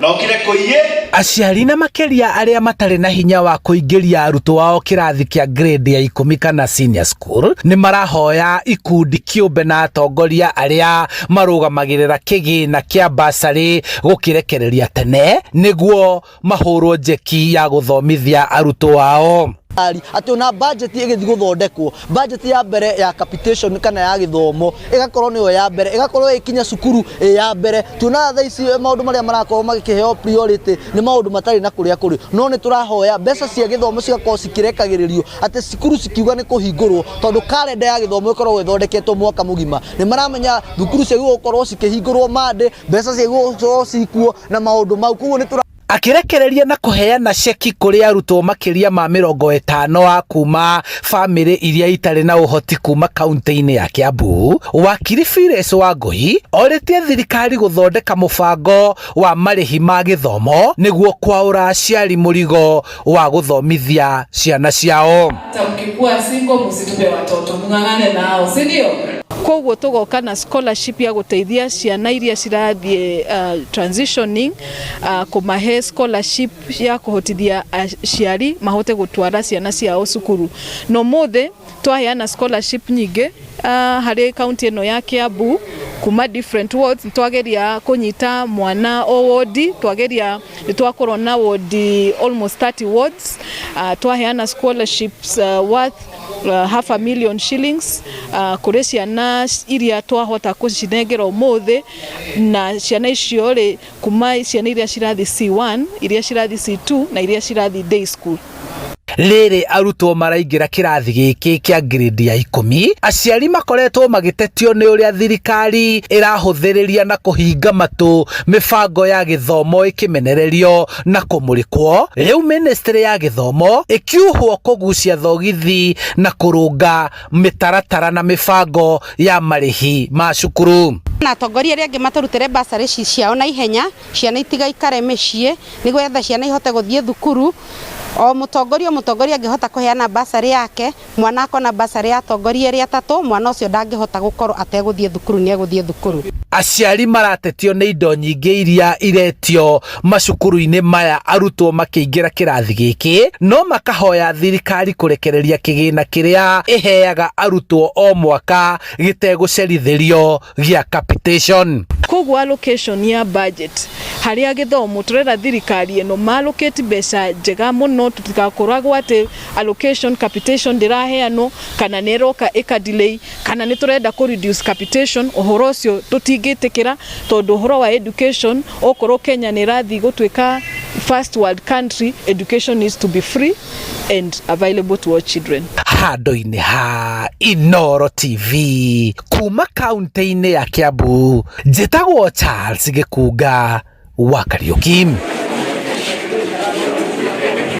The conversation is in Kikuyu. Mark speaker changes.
Speaker 1: Ndokire kũiyĩ.
Speaker 2: Aciari na makĩria arĩa matarĩ na hinya wa kũingĩria arutwo ao kĩrathi kĩa grade ya ikũmi kana senior school nĩ marahoya ikundi kĩũmbe na atongoria arĩa marũgamagĩrĩra kĩgĩna kĩa basarĩ gũkĩrekereria tene nĩguo mahũrwo njeki ya gũthomithia arutwo ao.
Speaker 3: Atĩ ona budget ĩgĩthiĩ gũthondekwo, budget ya mbere ya capitation kana ya gĩthomo ĩgakorwo nĩyo ya mbere, ĩgakorwo ĩkinya cukuru ĩ ya mbere. Tuonaga thaa ici maũndũ marĩa marakorwo magĩkĩheo priority nĩ maũndũ matarĩ na kũrĩa kũrĩ, no nĩ tũrahoya mbeca cia gĩthomo cigakorwo cikĩrekagĩrĩrio atĩ cukuru cikiuga nĩ kũhingũrwo, tondũ kalenda ya gĩthomo ĩkoragwo ĩthondeketwo mwaka mũgima. Nĩ maramenya thukuru ciagĩrĩirwo gũkorwo cikĩhingũrwo Monday, mbeca ciagĩrĩirwo gũkorwo cikuo na maũndũ mau, koguo nĩ tũra
Speaker 2: Akĩrekereria na kũheana ceki kũrĩ arutwo makĩria ma 50 a kuuma famĩlĩ iria itarĩ na ũhoti kuuma kaunti-inĩ ya Kiambu, Wakiri Phyllis Wangũi orĩtie thirikari gũthondeka mũbango wa marĩhi ma gĩthomo nĩguo kwaũra aciari mũrigo wa gũthomithia ciana ciao.
Speaker 4: Hata mkikuwa single msitupe watoto, mng'ang'ane nao, si ndio?
Speaker 5: Koguo tugoka na scholarship ya guteithia ciana iria cirathie transitioning, kumahe scholarship ya kuhotithia aciari mahote gutwara ciana ciao cukuru. No muthe twaheana scholarship nyingĩ harĩ kaunti ĩno ya Kiambu kuma different wards. Twageria kunyita mwana o wodi, twageria twakorwo na wodi almost 30 wards. Twaheana scholarships worth half a million shillings kũrĩ ciana iria twahota kũcinengera ũmũthĩ, na ciana icio rĩ kuma ciana iria cirathi C1, iria cirathi C2 na iria cirathi day school.
Speaker 2: Rĩrĩ arutwo maraingĩra kĩrathi gĩkĩ kĩa grade ya 10, aciari makoretwo magĩtetio nĩ ũrĩa thirikari ĩrahũthĩrĩria na kũhinga matũ mĩbango ya gĩthomo ĩkĩmenererio na kũmũrĩkwo. Rĩu ministry ya gĩthomo ĩkiuhwo kũgucia thogithi na kũrũnga mĩtaratara na mĩbango ya marĩhi ma cukuru.
Speaker 6: Na atongoria arĩa angĩ matũrutĩre basarĩ ciao na ihenya, ciana itigaikare mĩciĩ, nĩgetha ciana ihote gũthiĩ thukuru. O mũtongoria, o mũtongoria angĩhota kũheana basarĩ yake, mwana akona basarĩ ya atongoria erĩ atatũ, mwana ũcio ndangĩhota gũkorwo ategũthiĩ thukuru, nĩ egũthiĩ thukuru.
Speaker 2: Aciari maratetio nĩ indo nyingĩ iria iretio macukuru-inĩ maya arutwo makĩingĩra kĩrathi gĩkĩ, no makahoya thirikari kũrekereria kĩgĩna kĩrĩa ĩheaga arutwo o mwaka gĩtegũcerithĩrio gĩa capitation.
Speaker 5: Koguo allocation ya budget harĩa gĩthomo, tũrera thirikari ĩno maallocate mbeca njega mũno, tũtigakoragwo atĩ allocation capitation ndĩraheanwo kana nĩ ĩroka ĩka delay kana nĩ tũrenda kũ reduce capitation. Ũhoro ũcio tũtingĩtĩkĩra, tondũ ũhoro wa education, okorwo Kenya nĩ ĩrathiĩ gũtuĩka first world country, education needs to be free and available to all children.
Speaker 2: Handũ-inĩ ha Inoro TV kuma kaunti-inĩ ya Kiambu, njĩtagwo Charles Gĩkunga wa Kariũki.